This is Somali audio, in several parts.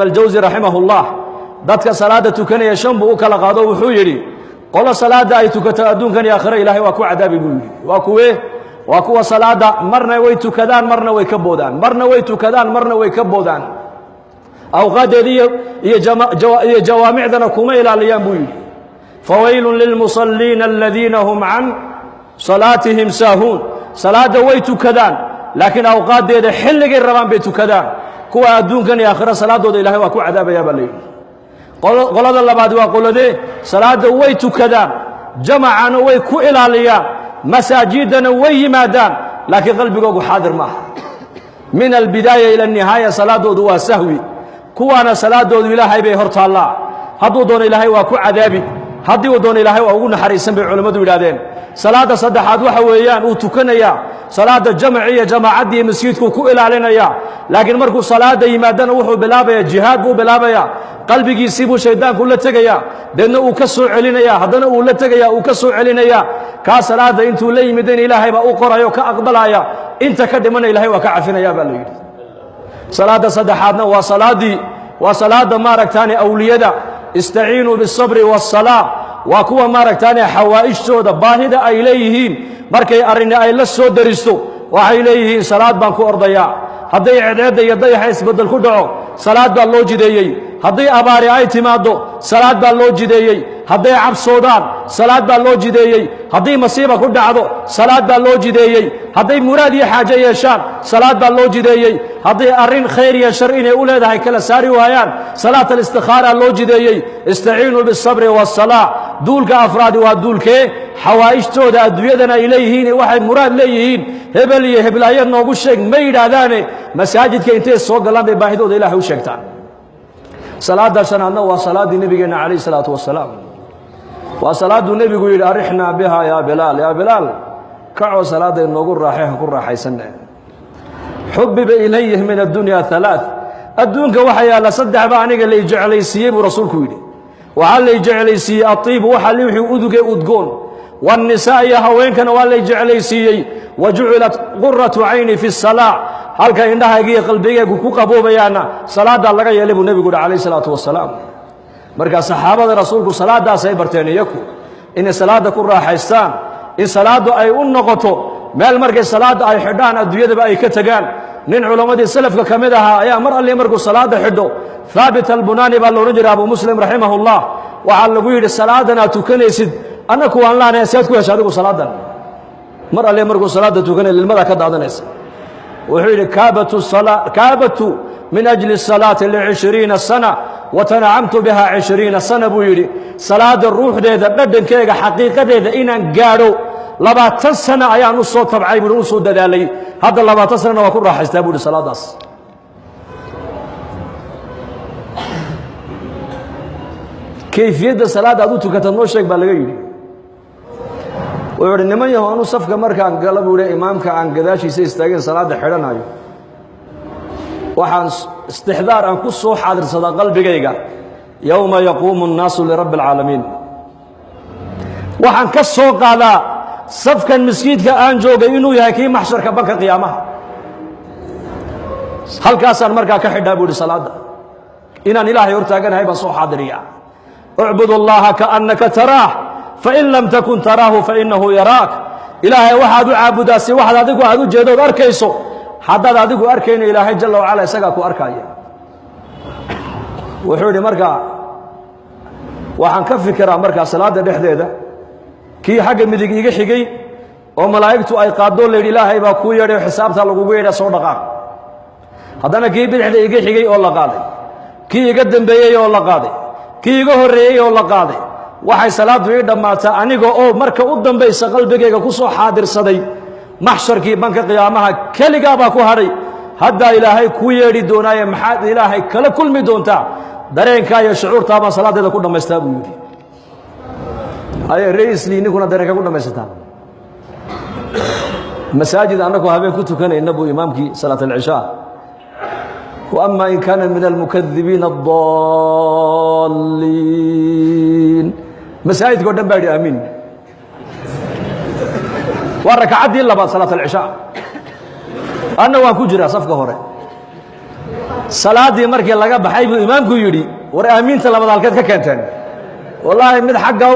Aljawsi raximahullah dadka salaada tukanaya shan buu u kala qaado. Wuxuu yidhi: qolo salaada ay tukato adduunkan iyo aakhiro Ilaahay waa ku cadaabi, buu yidhi. Waa kuwee? Waa kuwa salaada marna way tukadaan, marna way ka boodaan, marna way tukadaan, marna way ka boodaan, awqaaddeeda iyo jawaamicdana kuma ilaaliyaan, buu yidhi. Fawaylun lilmusalliina aladiina hum can salaatihim saahuun. Salaadda way tukadaan, laakiin awqaaddeeda xilligay rabaan bay tukadaan. Kuwa adduunkan iyo aakhiro salaadooda Ilahay waa ku cadaabayaa, baa la yidhi. Qolada labaad waa qoladee? Salaadda way tukadaan, jamacana way ku ilaaliyaan, masaajidana way yimaadaan, laakiin qalbigoogu xaadir maaha. Min albidaaya ila anihaaya salaadoodu waa sahwi. Kuwaana salaadoodu Ilaahay bay hor taallaa. Hadduu doono Ilaahay waa ku cadaabi, haddii uu doono Ilaahay waa ugu naxariisan, bay culimmadu yidhahdeen. Salaadda saddexaad waxa weeyaan uu tukanayaa salaadda jamaci iyo jamaacaddii masjidkuu ku ilaalinayaa, laakiin markuu salaadda yimaadana wuxuu bilaabayaa jihaad buu bilaabayaa. Qalbigiisii buu shayddaanku la tegayaa, deedna uu ka soo celinayaa, haddana uu la tegayaa, uu ka soo celinayaa. Kaa salaadda intuu la yimidana Ilaahay baa u qoraya oo ka aqbalaya, inta ka dhimana Ilahay waa ka cafinaya, baa la yidhi. Salaadda saddexaadna waa salaaddii, waa salaadda maaragtaane awliyada. Istaciinuu biالsabri waالsalaa. Waa kuwa maaragtaane xawaa'ijtooda, baahida ay leeyihiin, markay arrini ay la soo daristo, waxay leeyihiin: "Salaad baan ku ordayaa." Hadday cedceedda iyo dayaxa isbeddel ku dhaco, salaad baa loo jideeyey. Hadday abaari ay timaaddo, salaad baa loo jideeyey. Hadday cabsoodaan, salaad baa loo jideeyey. Haddii masiiba ku dhacdo, salaad baa loo jideeyey. Hadday muraad iyo xaajo yeeshaan, salaad baa loo jideeyey. Hadday arrin khayr iyo shar inay u leedahay kala saari waayaan, salaat alistikhaara loo jideeyey. Istaciinuu biالsabri waالsalaa. Duulka afraadi waa duulkee? Xawaa'ijtooda adduunyadan ay leeyihiin, waxay muraad leeyihiin, hebel iyo heblaayo noogu sheeg ma yidhaahdaane, masaajidka intay soo galaan bay baahidooda Ilahay u sheegtaan. Salaada shanaadna waa salaaddii nebigeenna calayh isalaatu wasalaam. Waa salaadduu nebigu yidhi: "Arixnaa biha yaa Bilaal, yaa Bilaal, kacoo salaadda inoogu raaxay, han ku raaxaysanne." Xubiba ilayhi min addunya halaath. Adduunka waxaa yaalla saddex ba aniga lay jeclaysiiyey, buu rasuulku yidhi. Waxaa lay jeclaysiiyey aiibu, waxa li wixii uduge udgoon, waannisaa, iyo haweenkana waa lay jeclaysiiyey. Wa jucilat quratu cayni fi salaa. Halka indhahayga iyo qalbigaygu ku qaboobayaana salaaddaa laga yeelay, buu nebigu yidhi calayh isalaatu wasalaam. Marka saxaabada rasuulku salaadaasay barteen iyaku, inay salaadda ku raaxaystaan, in salaaddu ay u noqoto meel markay salaadda ay xidhaan adduunyadaba ay ka tegaan. Nin culammadii salafka ka mid ahaa ayaa mar alli markuu salaadda xidho, Haabit Albunaani baa la odhan jiray, Abu Muslim raximahullah, waxaa lagu yidhi: "Salaadan aad tukanaysid annaku waan laanaya, si aad ku hesha adigu salaadan?" Mar alle markuu salaadda tukanaya lilmadaa ka daadanaysa. Wuxuu yidhi: "Kaabatu min ajli الsalaati licishriina sana watanacamtu biha 20 sana," buu yidhi. "Salaadda ruuxdeeda, dhadhankeega, xaqiiqadeeda inaan gaadho 20 sana ayaan u soo tabcay," buui, "u soo dadaalay. Hadda 20 sanana waa ku raaxaystaa," buu yidhi, "salaaddaas." "Kayfiyadda salaadda aad u tukata noo sheeg," baa laga yidhi. Wuxuu idhi: "Niman yaho, anu safka markaan gala," buu yidhi, "imaamka aan gadaashiisa istaageen salaadda xidhanayo, waxaan istixdaar aan ku soo xaadirsadaa qalbigayga yowma yaquumu الnaasu lirabbi اlcaalamiin. Waxaan ka soo qaadaa safkan maskiidka aan joogay inuu yahay kii maxsharka, banka qiyaamaha. Halkaasaan markaa ka xidhaa," buu yidhi, "salaadda inaan Ilaahay hor taaganahay baan soo xaadiriyaa. Ucbud allaha kaannaka taraah, fain lam takun taraahu fainahu yaraak. Ilaahay waxaad u caabudaa si waxaad adigu aad u jeedood arkayso. Haddaad adigu arkayno, Ilaahay jalla wacala isagaa ku arkaya." Wuxuu yidhi: "Markaa waxaan ka fikiraa markaa salaadda dhexdeeda kii xagga midig iga xigay oo malaa'igtu ay qaadoo la yidhi: 'Ilaahay baa kuu yeedhay, xisaabtaa lagugu yeedha, soo dhaqaaq.' Haddana kii bidixda iga xigay oo la qaaday, kii iga dambeeyey oo la qaaday, kii iga horreeyey oo la qaaday. Waxay salaaddu ii dhammaataa aniga oo marka u dambaysa qalbigayga ku soo xaadirsaday maxsharkii, banka qiyaamaha. Keligaa baa ku hadhay, haddaa Ilaahay kuu yeedhi doonaaye, maxaad Ilaahay kala kulmi doontaa? Dareenkaa iyo shucuurtaa baan salaaddeeda ku dhammaystaa," buu yidhi. Aye reisli, ninkuna dareenka ku dhammaysataa. Masaajid annagoo habeen ku tukanayna buu imaamkii salaat alcishaa "وأma in kaana min almukadibiina الضaliin." Masaajidka o dhan baa yidhi aamiin. Waa rakacaddii labaad salaat alcishaa, anna waan ku jiraa safka hore. Salaaddii markii laga baxay buu imaamku yidhi, war aamiinta labada halkeed ka keenteen? Wallaahi mid xagga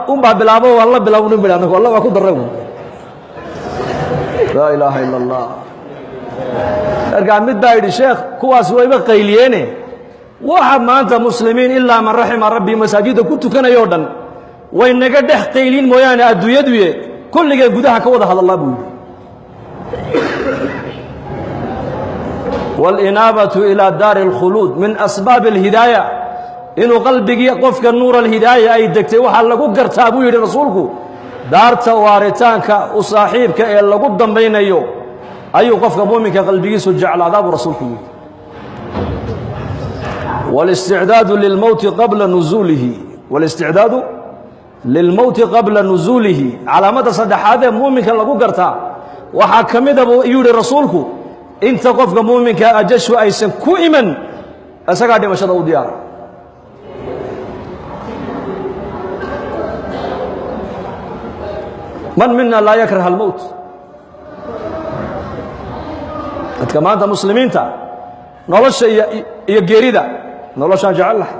unbaa bilaabo, waan la bilawnin bidhi anagu, alla waa ku darray. Laa ilaaha ila Allah. Markaa mid baa yidhi, sheekh, kuwaas wayba qayliyeene, waxa maanta muslimiin ilaa man raxima rabbi masaajidda ku tukanayoo dhan way naga dhex qaylin mooyaane, adduunyaduye kulligeen gudaha ka wada hadallaa, buu yidhi. Wاlinaabatu ilى daari اlkhuluud min asbaabi اlhidaaya, inuu qalbigii qofka nuur alhidaaya ay degtay waxaa lagu gartaa, buu yidhi rasuulku, daarta waaritaanka u saaxiibka ee lagu dambaynayo ayuu qofka muuminka qalbigiisu jeclaadaa, buu rasuulku yidhi. Wاlisticdaadu lilmowti qabla nuzuulihi, wاlisticdaadu lilmowti qabla nuzuulihi, calaamadda saddexaad ee muuminka lagu gartaa waxaa ka mida, buu yidhi rasuulku, inta qofka muuminka ajashu aysan ku iman isagaa dhimashada u diyaara. Man mina laa yakrah almowt? Dadka maanta muslimiinta nolosha iyo geerida, noloshaan jecel lahay,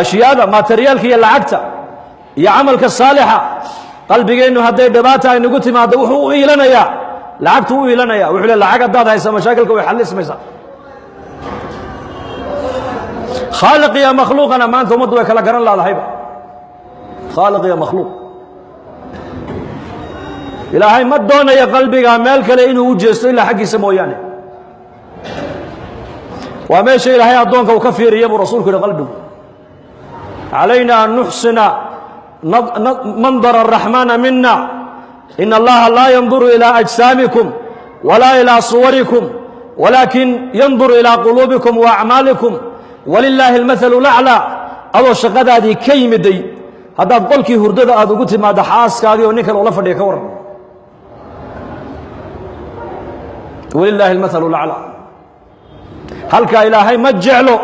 ashyaada materiyaalka iyo lacagta iyo camalka saalixa, qalbigeennu hadday dhibaata ay nagu timaaddo wuxuu u iilanayaa lacagtu u iilanaya. Wuxuu le lacag haddaad haysa mashaakilka way xallismaysaa. Khaaliq iyo makhluuqana maanta ummaddu way kala garan laadahayba, khaaliq iyo makhluuq. Ilaahay ma doonayo qalbiga meel kale inuu u jeesto ilaa xaggiisa mooyaane. Waa meesha ilaahay addoonka uu ka fiiriya, buu rasuulku yidhi qalbigu. Calayna an nuxsina mandar الraxmaana mina, in allaha laa yanduru ilى ajsaamikum walaa ilىa suwarikum, walaakin yanduru ilىa quluubikum wa acmaalikum, walilaahi اlmahalu laclى. Adoo shaqadaadii ka yimiday haddaad qolkii hurdada aad ugu timaaddo xaaskaagii oo nin kale ula fadhiya, ka warran? Walilaahi اlmahalu laclى. Halkaa ilaahay ma jeclo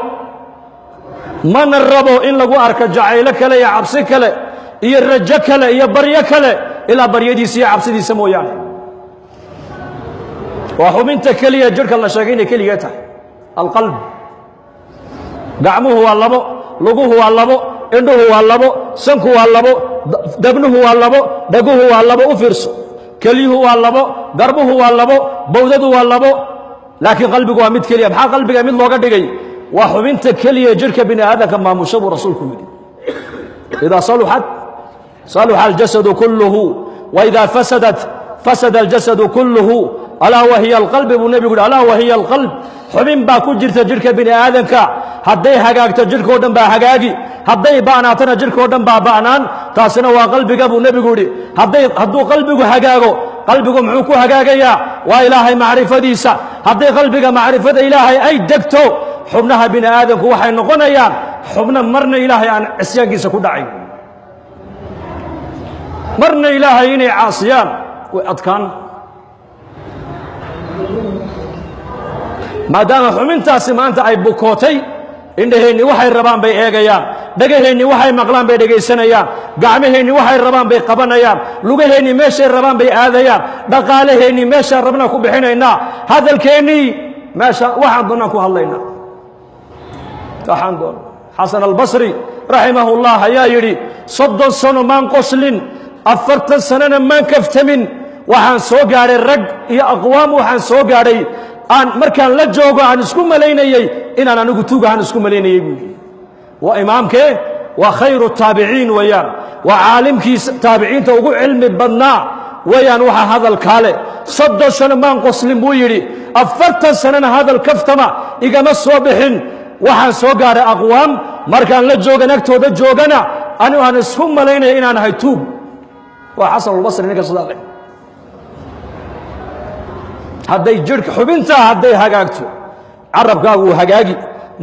mana rabo in lagu arko jacaylo kale iyo cabsi kale iyo rajo kale iyo baryo kale ilaa baryadiisa iyo cabsidiisa mooyaane. Waa xubinta keliya jidhka la sheegay inay keligee tahay, alqalb. Gacmuhu waa labo, luguhu waa labo, indhuhu waa labo, sanku waa labo, dabnuhu waa labo, dhaguhu waa labo, u fiirso, kelyuhu waa labo, garbuhu waa labo, bowdadu waa labo, laakiin qalbigu waa mid keliya. Maxaa qalbiga mid looga dhigay? Waa xubinta keliya jidhka bini aadamka maamusho, buu rasuulku yidhi. Idaa saluxat saluxa aljasadu kulluhu, waidaa fasadat fasada aljasadu kulluhu, alaa wahiya alqalbi, buu nebigu yidhi. Alaa wahiya alqalb. Xubin baa ku jirta jidhka bini aadamka, hadday hagaagto jidhkao dhan baa hagaagi, hadday ba'naatana jidhkao dhan baa ba'naan. Taasina waa qalbiga, buu nebigu yidhi. Hadduu qalbigu hagaago, qalbigu muxuu ku hagaagayaa? Waa ilaahay macrifadiisa. Hadday qalbiga macrifada ilaahay ay degto, xubnaha bini aadamku waxay noqonayaan xubno marna ilaahay aan cisyaankiisa ku dhacayn, marna ilaahay inay caasiyaan way adkaan, maadaama xubintaasi maanta ay bukootay. Indhaheenni waxay rabaan bay eegayaan, dhegaheenni waxay maqlaan bay dhegaysanayaan, gacmaheenni waxay rabaan bay qabanayaan, lugaheenni meeshay rabaan bay aadayaan, dhaqaalaheennii meeshaan rabnaan ku bixinaynaa, hadalkeennii meesha waxaan doonnaan ku hadlaynaa, waxaan doon. Xasan Albasri raximahullah ayaa yidhi, 30 sano maan qoslin, 40 sanona maan kaftamin. Waxaan soo gaadhay rag iyo aqwaam, waxaan soo gaadhay aan markaan la joogo aan isku malaynayey inaan anigu tuugahaan isku malaynayey, buu yidhi. Waa imaamkee? Waa khayru taabiciin weeyaan, waa caalimkii taabiciinta ugu cilmi badnaa weeyaan. Waxa hadalkaa leh, 30 sano maan qoslin, buu yidhi, 40 sanona hadal kaftama igama soo bixin. Waxaan soo gaadhay aqwaam markaan la joogan agtooda joogana anigu aan isku malaynaya inaan ahay tuug. Waa Xasanulbasri ninka sidaa leh. Hadday jidhka xubintaa hadday hagaagto, carabkaagu uu hagaagi,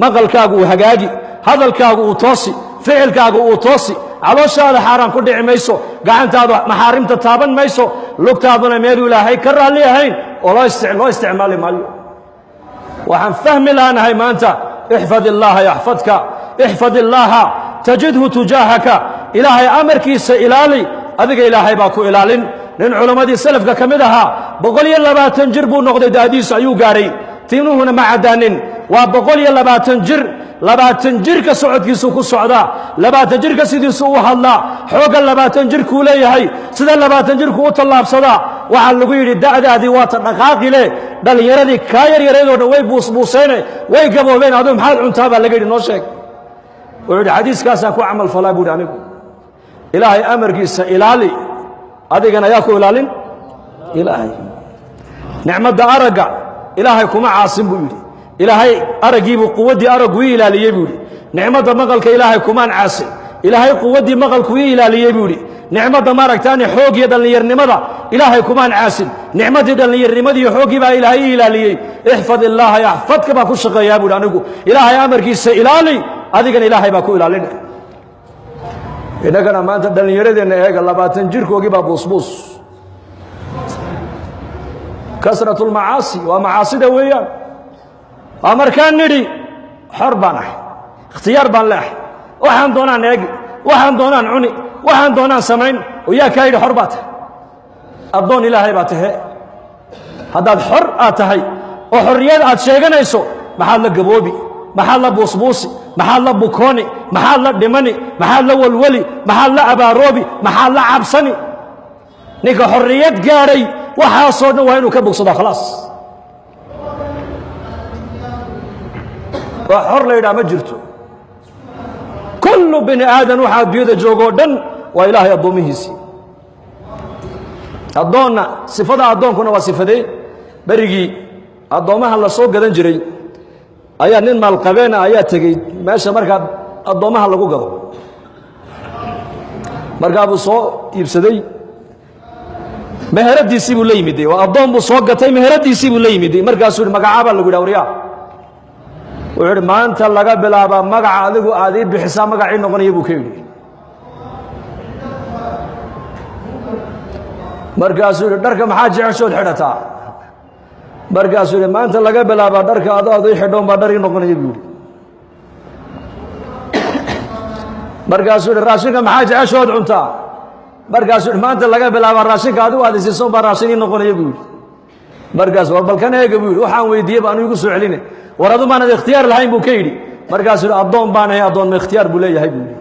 maqalkaagu uu hagaagi, hadalkaagu uu toosi, ficilkaagu uu toosi, calooshaada xaaraan ku dhici mayso, gacantaadu maxaarimta taaban mayso, lugtaaduna meeluu ilaahay ka raalli ahayn oo loo isticmaali maayo. Waxaan fahmi laanahay maanta, ixfad illaaha yaxfadka, ixfad illaaha tajidhu tujaahaka. Ilaahay amarkiisa ilaali, adiga ilaahay baa ku ilaalin. Nin culammadii salafka ka mid ahaa 120 jir buu noqday, da'diisu ayuu gaadhay, timuhuna ma caddaanin. Waa 120 jir. 20 jirka socodkiisu ku socdaa, 20 jirka sidiisu u hadlaa, xoogga 20 jirkuu leeyahay, sida 20 jirku u tallaabsadaa. Waxaa lagu yidhi, da'daadii waata dhaqaaqi leh, dhallinyaradii kaa yaryareedoo dhan way buusbuuseene, way gaboobeen, aduu maxaad cuntaa baa laga yidhi, noo sheeg. Wuxuu yidhi, xadiiskaasaan ku camal falaa buu yidhi anigu. Ilaahay amarkiisa ilaali, adigana ayaa ku ilaalin Ilaahay. Nicmadda aragga Ilaahay kuma caasin buu yidhi. Ilaahay araggiibuu, quwaddii araggu ii ilaaliyey buu yidhi. Nicmadda maqalka Ilaahay kumaan caasin, Ilaahay quwaddii maqalku ii ilaaliyey buu yidhi. Nicmadda maaragtaani xoog iyo dhallinyarnimada Ilaahay kumaan caasin, nicmaddii dhallinyarnimadii iyo xooggii baa Ilaahay ii ilaaliyey. احفظ الله يحفظك baa ku shaqeeyaa buu yidhi anigu. Ilaahay amarkiisa ilaali, adigana Ilaahay baa ku ilaalinaya. Innagana maanta dhallinyaradeenna eega, 20 jirkoogii baa buusbuus. كثرة المعاصي waa macaasida weeyaan. Waa markaan nidhi xor baan ahay, ikhtiyaar baan leeahay, waxaan doonaan eegi, waxaan doonaan cuni, waxaan doonaan samayn. Oo yaa kaa yidhi xor baa tahay? Addoon Ilaahay baa tahe. Haddaad xor aad tahay oo xorriyad aad sheeganayso, maxaad la gaboobi? Maxaad la buusbuusi? Maxaad la bukooni? Maxaad la dhimani? Maxaad la walwali? Maxaad la abaaroobi? Maxaad la cabsani? Ninka xorriyad gaadhay waxaasoo dhan waa inuu ka bogsadaa. Khalaas, waa xor la yidhaha ma jirto. Kullu bini aadan waxaa adduunyada joogo o dhan waa Ilaahay addoommihiisii. Addoonna sifada addoonkuna waa sifadee? Berigii addoommaha la soo gadan jiray ayaa nin maalqabeena ayaa tegey meesha markaa addoommaha lagu gado. Markaa buu soo iibsaday, meheradiisii buu la yimiday. Waa addoon buu soo gatay, meheradiisii buu la yimiday. Markaasuu yidhi, magacaa baa lagu yidhi, waryaa. Wuxuu yidhi, maanta laga bilaabaa magaca adigu aad ii bixisaa magacii noqonaya, buu ka yidhi. Markaasuu yidhi, dharka maxaa jeceshood xidhataa? Markaasuu yidhi, maanta laga bilaabaa dharka ado aad ii xidhoon baa dhar ii noqonaya, buu yidhi. Markaasuu yidhi, raashinka maxaa jeceshood cuntaa? Markaasuu yidhi, maanta laga bilaabaa raashinka adigu aad isiisoon baa raashin ii noqonaya, buu yidhi. Markaas war balkan eega, buu yidhi, waxaan weydiiyey ba anu igu soo celine. War adu maanad ikhtiyaar lahayn, buu ka yidhi. Markaasuu yidhi, addoon baan ahay, addoon ma ikhtiyaar buu leeyahay, buu yidhi.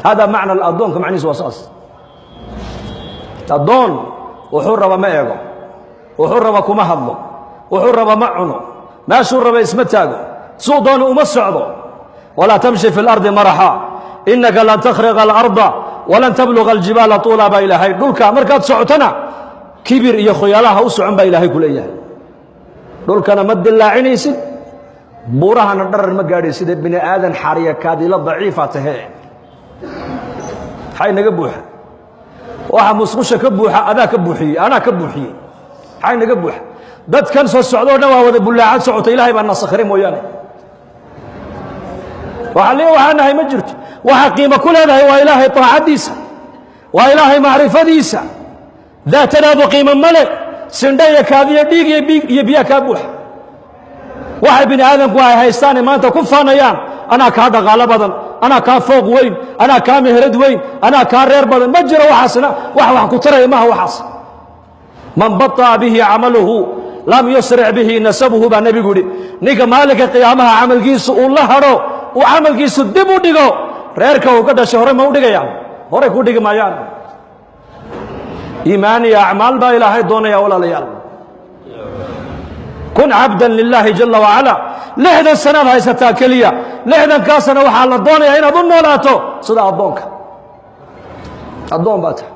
Hada macna addoonka, macnihiisu waa saas. Addoon wuxuu raba ma eego, wuxuu raba kuma hadlo, wuxuu raba ma cuno, meeshuu raba isma taago, suu doono uma socdo. Walaa tamshi fi اlardi maraxa inaka lan takhriqa alarda walan tabluga aljibaala tuula baa Ilaahay. Dhulka markaad socotona kibir iyo khoyaalaha u socon baa Ilaahay ku leeyahay. Dhulkana ma dilaacinaysid, buurahana dharar ma gaadhayside, bini aadan xariya kaadilo daciifa tahe. Maxay naga buuxa? Waxa musqusha ka buuxa adaa ka buuxiyey, anaa ka buuxiyey. Maxay naga buuxa? Dadkan soo socdoo dhan waa wada bullaacad socota. Ilaahay baa nasakhiray mooyaane, waxa le waxaa nahay ma jirto. Waxa qiimo ku leedahay waa Ilaahay taacaddiisa, waa Ilaahay macrifadiisa. Daatadaadu qiimo male, sindha iyo kaadiyo dhiig iyo biig iyo biyaa kaa buuxa. Waxay bini aadamku ay haystaane maanta ku faanayaan, anaa kaa dhaqaalo badan, anaa kaa fooq weyn, anaa kaa meherad weyn, anaa kaa reer badan, ma jiro waxaasna. Wax wax ku taraya maaha waxaas. Man baطa'a bihi camaluhu lam yusric bihi nasabuhu, baa nebigu yidhi. Ninka maalinka qiyaamaha camalkiisu uu la hadho, uu camalkiisu dib u dhigo, reerka uu ka dhashay hore ma u dhigayaan? Horey ku dhigi maayaan. Iimaan iyo acmaal baa Ilaahay doonaya, walaalayaal. Kun cabdan lilaahi jala wacala. 60 sanaad haysataa keliya. 60-kaa sano waxaa la doonayaa inaad u noolaato sida addoonka. Addoon baa tahay.